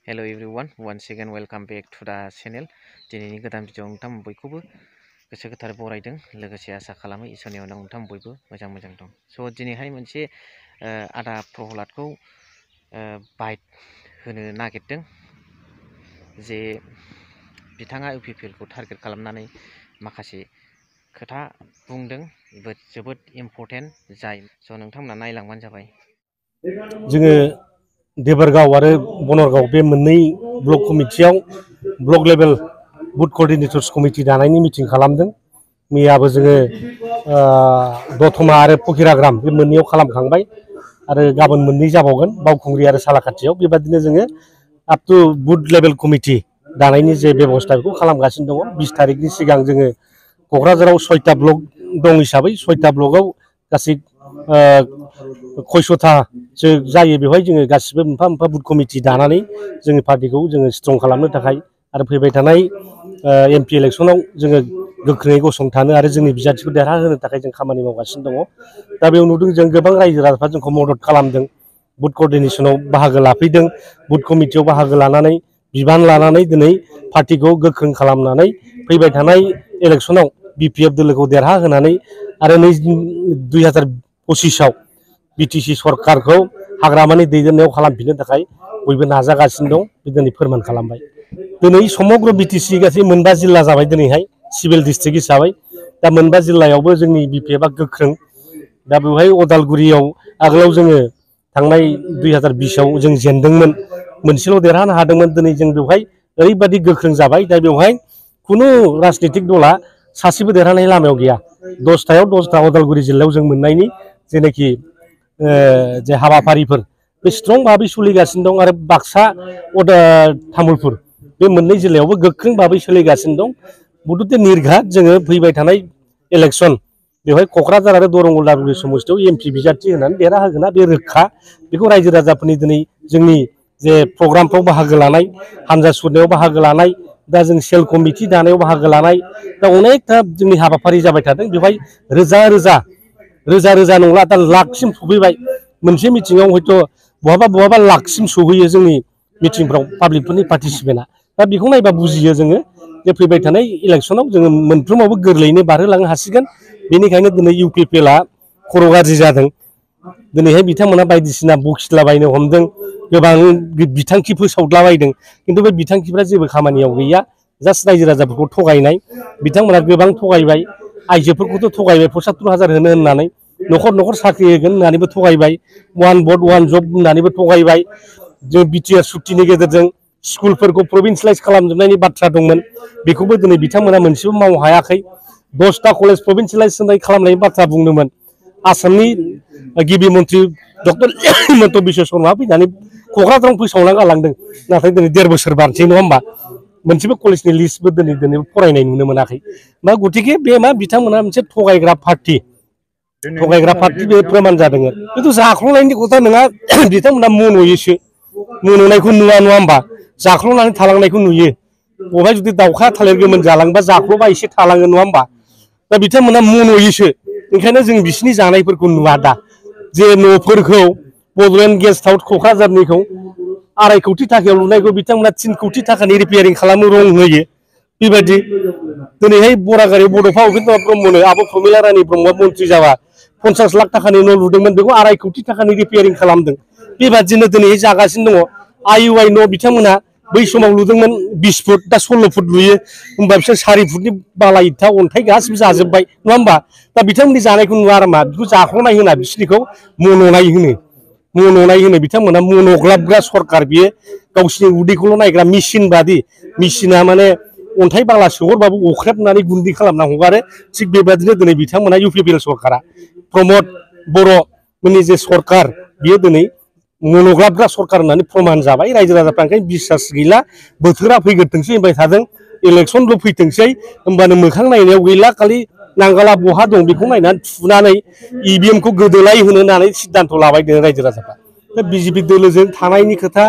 Hello everyone, once again welcome back to the channel. दिनैनि गोदान video नोंथां बयखौबो गोसो गोथारै बरायदों लोगोसे आसा खालामो इसोरनि अननायाव नोंथां बयबो मोजां दं। स' दिनैहाय मोनसे आदा प्रहलादखौ बाइट होनो नागिरदों जे बिथाङा UPPL खौ टारगेट खालामनानै माखासे खोथा बुंदों जोबोद इम्पर्टेन्ट जाय स' नोंथांमोना नायलांबानो जाबाय। जोङो देबरगाव आरो बनरगाव बे मोननै ब्लक कमिटियाव ब्लक लेभेल बुथ कोअर्डिनेटर्स कमिटि दानायनि मिटिं खालामदों। मैयाबो जोङो दतमा आरो फकिराग्राम बे मोननैयाव खालामखांबाय आरो गाबोन मोननै जाबावगोन बावखुंग्रि आरो सालाकाथियाव। बेबादिनो जोङो up to booth level committee दानायनि जे बेबस्था बेखौ खालामगासिनो दङ। 20 तारिखनि सिगां जोङो क'क्राझाराव 6टा ब्लक दं हिसाबै 6टा ब्लकआव गासै खयस'थासो जायो। बेवहाय जोङो गासिबो मोनफा मोनफा बुथ कमिटि दानानै जोंनि पार्टिखौ जोङो स्ट्रं खालामनो थाखाय आरो फैबाय थानाय MP इलेक्सनाव जोङो गोख्रोङै गसंथानो आरो जोंनि बिजाथिखौ देरहाहोनो थाखाय जों खामानि मावगासिनो दङ। दा बेयाव नुदों जों गोबां रायजो राजाफ्रा जोंखौ मदद खालामदों, बुथ कोअर्डिनेसनाव बाहागो लाफैदों, बुथ कमिटियाव बाहागो लानानै बिबान लानानै दिनै पार्टिखौ गोख्रों खालामनानै फैबाय थानाय इलेक्सनाव BPF दोलोखौ देरहाहोनानै आरो 2025आव BTC सरकारखौ हाग्रामानि दैदेननायाव खालामफिननो थाखाय बयबो नाजागासिनो दं। बे दिनै फोरमान खालामबाय। दिनै समग्र BTC गासै 9 जिल्ला जाबाय दिनैहाय सिभिल डिस्ट्रिक्ट हिसाबै। दा 9 जिल्लायावबो जोंनि BPFआ गोख्रों। दा बेवहाय अदालगुरियाव आगोलाव जोङो थांनाय 2020आव जों जेनदोंमोन, मोनसेल' देरहानो हादोंमोन। दिनै जों बेवहाय ओरैबादि गोख्रों जाबाय। दा बेवहाय खुनु राजनितिक दला सासेबो देरहानायनि लामायाव गैया। 10टायाव 10टा अदालगुरि जिल्लायाव जों मोननायनि जेनाखि जे हाबाफारिफोर बे स्ट्रं भाबै सोलिगासिनो दं आरो बाक्सा तामुलपुर बे मोननै जिल्लायावबो गोख्रों भाबै सोलिगासिनो दं। मुथुते निर्घात जोङो फैबाय थानाय इलेक्सन बेवहाय क'क्राझार आरो दरंगल दाबुलि समस्तियाव MP बिजाथि होनानै देरहाहोगोना बे रोखा। बेखौ रायजो राजाफोरनि दिनै जोंनि जे प्रग्रामफ्राव बाहागो लानाय, हानजा सुरनायाव बाहागो लानाय, दा जों सेल कमिटि दानायाव बाहागो लानाय, दा अनेकथा जोंनि हाबाफारि जाबाय थादों। बेवहाय रोजा रोजा नंला, दा लाखसिम सफैबाय। मोनसे मिटिङाव हयथ' बहाबा लाखसिम सहैयो जोंनि मिटिंफ्राव पाब्लिकफोरनि पार्टिसिपेन्टआ। दा बेखौ नायबा बुजियो जोङो जे फैबाय थानाय इलेक्सनाव जोङो मोनफ्रोमावबो गोरलैयैनो बारहोलांनो हासिगोन। बेनिखायनो दिनै UPPLआ खर' गाज्रि जादों। दिनैहाय बिथांमोना बायदिसिना बखिलाबायनो हमदों, गोबां बिथांखि फोसावद्लाबायदों। खिन्थु बे बिथांखिफ्रा जेबो खामानियाव गैया, जास्ट रायजो राजाफोरखौ थगायनाय। बिथांमोना गोबां थगायबाय, आइजोफोरखौथ' थगायबाय 75,000 होनो होननानै, न'खर साख्रि होगोन होननानैबो थगायबाय, 1 भट 1 जब होननानैबो थगायबाय। जों BTR सुक्तिनि गेजेरजों स्कुलफोरखौ प्रभिन्सियेलाइज खालामजोबनायनि बाथ्रा दंमोन, बेखौबो दिनै बिथांमोना मोनसेबो मावनो हायाखै। 10टा कलेज प्रभिन्सियेलाइज खालामनायनि बाथ्रा बुंदोंमोन। आसामनि गिबि मन्त्रि डक्टर हिमन्त बिश्व शर्माआ फैनानै क'क्राझाराव फोसावना गालांदों। नाथाय दिनै 1.5 बोसोर बारसै नङा होमबा, मोनसेबो कलेजनि लिस्टबो दिनै फरायनाय नुनो मोनाखै। मा गतिके बे मा बिथांमोना मोनसे थगायग्रा पार्टि बे फोरमान जादों। खिन्थु जाख्ल'नायनि खोथा नङा, बिथांमोना मन'योसो, मन'नायखौ नुवा नङा होमबा, जाख्ल'नानै थालांनायखौ नुयो। बहाय जुदि दाउखा थालिर गोमोन जालांबा जाख्ल'बा एसे थालाङो नङा होमबा। दा बिथांमोना मन'योसो, ओंखायनो जों बिसिनि जानायफोरखौ नुवा। दा जे न'फोरखौ बड'लेण्ड गेस्ट हाउस क'क्राझारनिखौ 2.5 कोटि थाखायाव लुनायखौ बिथांमोना 3 कोटि थाखानि रिपेयारिं खालामनो रं होयो। बेबायदि दिनैहाय बरागारियाव बड'फा उपेन्द्र ब्रह्मनो आब' प्रमिला रानी ब्रह्मआ मन्त्रि जाबा 50 लाख थाखानि न' लुदोंमोन, बेखौ 2.5 कोटि थाखानि रिपेयारिं खालामदों। बेबादिनो दिनै जागासिनो दङ। IUI न' बिथांमोना बै समाव लुदोंमोन 20 फुट, दा 16 फुट लुयो। होमबा बिसोर 4 फुटनि बाला इथा अन्थाइ गासिबो जाजोब्बाय नङा होमबा। दा बिथांमोननि जानायखौ नुवा आरो मा, बेखौ जाख्ल'नाय होना, बिसिनिखौ मन'नाय होनो। बिथांमोना मन'ग्लाबग्रा सरकार, बियो गावसिनि उदैखौल' नायग्रा मेसिन बादि। मेसिना माने अन्थाइ बाला सोहरबाबो अख्रेबनानै गुन्दै खालामना हगारो। थिग बेबादिनो दिनै बिथांमोना UPPL सरकारा, प्रमद बर'मोननि जे सरकार, बियो दिनै मन'ग्लाबग्रा सरकार होननानै प्रमान जाबाय। रायजो राजाफ्रा ओंखायनो बिसास गैला। बोथोरा फैग्रोथोंसै होनबाय थादों, इलेक्सनल' फैथोंसै होमबानो मोखां नायनायाव गैला, खालि नांगाला बहा दं बेखौ नायनानै थुनानै EVM खौ गोदोलाय होनो होननानै सिद्धान्त लाबाय रायजो राजाफ्रा। दा BJP दोलोजों थानायनि खोथा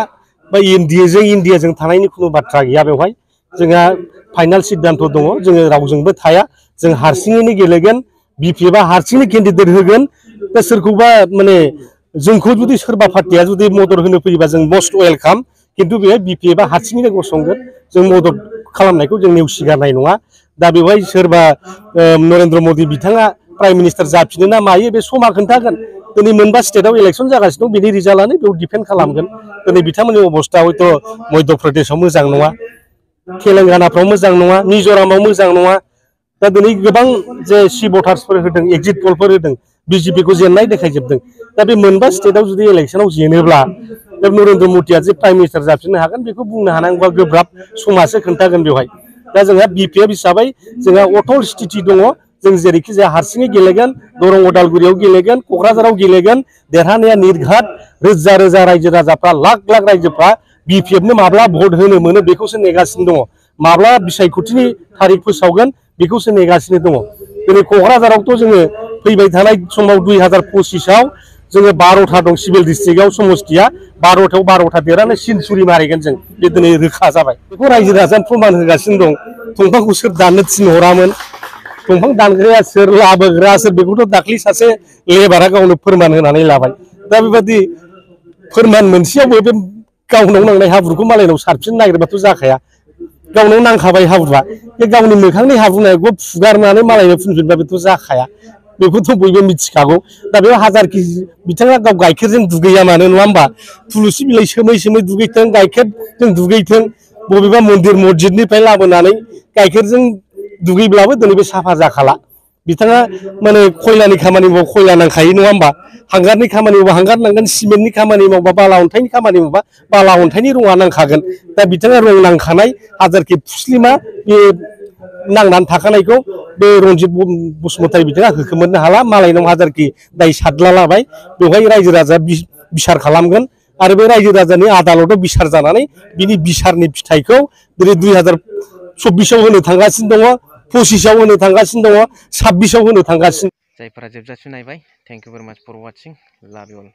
बा इन्डियाजों थानायनि खुनु बाथ्रा गैया। बेवहाय जोंहा फाइनाल सिद्धान्त दङ, जोङो रावजोंबो थाया, जों हारसिङैनो गेलेगोन। BPFआ हारसिङै केन्डिडेट होगोन। दा सोरखौबा माने जोंखौ जुदि सोरबा पार्टिया जुदि मदद होनो फैयोबा जों मस्ट वेलकाम, खिन्थु बेहाय BPF आ हारसिङैनो गसंगोन जों मदद खालामनायखौ जों नेवसिगारनाय नङा दा बेवहाय सोरबा नरेन्द्र मदि बिथाङा प्राइम मिनिस्टार जाफिनो ना मायो बे समा खोन्थागोन दिनै मोनबा स्टेटआव इलेक्सन जागासिनो दं बिनि रिजाल्टआनो बेयाव डिपेन्ड खालामगोन दिनै बिथांमोननि अबस्था हयथ' मध्य प्रदेशआव मोजां नङा तेलेंगानाफ्राव मोजां नङा मिज'रामाव मोजां नङा दा दिनै गोबां जे सि भटार्सफोर होदों एग्जिट पलफोर होदों BJP खौ जेननाय देखायजोबदों दा बे मोनबा स्टेटआव जुदि इलेक्सनाव जेनोब्ला बे नरेन्द्र मदिया जे प्राइम मिनिस्टार जाफिननो हागोन बेखौ बुंनो हानांगौआ गोब्राब समासो खोन्थागोन बेवहाय दा जोंहा BPF हिसाबै जोंहा अटल स्थिति दङ जों जेरैखि जाया हारसिङै गेलेगोन दरं उदालगुरियाव गेलेगोन क'क्राझाराव गेलेगोन देरहानाया निर्घात रोजा रोजा रायजो राजाफ्रा लाख लाख रायजोफ्रा BPF नो माब्ला भट होनो मोनो बेखौसो नेगासिनो दङ माब्ला बिसायख'थिनि थारिख फोसावगोन बेखौसो नेगासिनो दङ दिनै क'क्राझारावथ' जोङो फैबाय थानाय समाव 2025 आव जोङो 12था दं सिभिल डिस्ट्रिक्टआव समस्तिया 12थायाव 12था देरहानो सेन्सुरि मारिगोन जों बे दिनै रोखा जाबाय बेखौ रायजो राजानो फोरमान होगासिनो दं दंफांखौ सोर दाननो थिनहरामोन दंफां दानग्राया सोर लाबोग्रा सोर बेखौथ' दाख्लै सासे लेबारा गावनो फोरमान होनानै लाबाय दा बेबायदि फोरमान मोनसेयावबो बे गावनाव नांनाय हाब्रुखौ मालायनाव सारफिननो नागिरबाथ' जाखाया गावनाव नांखाबाय हाब्रुआ बे गावनि मोखांनि हाब्रुनायखौ फुगारनानै मालायनो फुनफिनबा बेथ' जाखाया बेखौथ' बयबो मिथिखागौ दा बेयाव हाजारखि बिथाङा गाव गाइखेरजों दुगैया मानो नङा होमबा थुलुसि बिलाइ सोमै सोमै दुगैथों गाइखेरजों दुगैथों बबेबा मन्दिर मस्जिदनिफ्राय लाबोनानै गाइखेरजों दुगैब्लाबो दिनै बे साफा जाखाला बिथाङा माने खयलानि खामानि मावबा खयला नांखायो नङा होमबा हांगारनि खामानि मावबा हांगार नांगोन सिमेन्टनि खामानि मावबा बाला अन्थाइनि खामानि मावबा बाला अन्थाइनि रङा नांखागोन दा बिथाङा रं नांखानाय हाजारखि फुस्लिमा बे नांनानै थाखानायखौ बे रन्जित बसुमतारी बिथाङा होखोमोरनो हाला मालायनाव हाजारखि दाय सादला लाबाय बेवहाय रायजो राजा बिसार खालामगोन आरो बे रायजो राजानि आदालताव बिसार जानानै बिनि बिसारनि फिथाइखौ दिनै 2024 आव होनो थांगासिनो दङ 25 आव होनो थांगासिनो दङ 26 आव होनो थांगासिनो जायफोरा जोबजासिम नायबाय थेंक इउ भेरि माच फर वाचिं लाभ इउ अल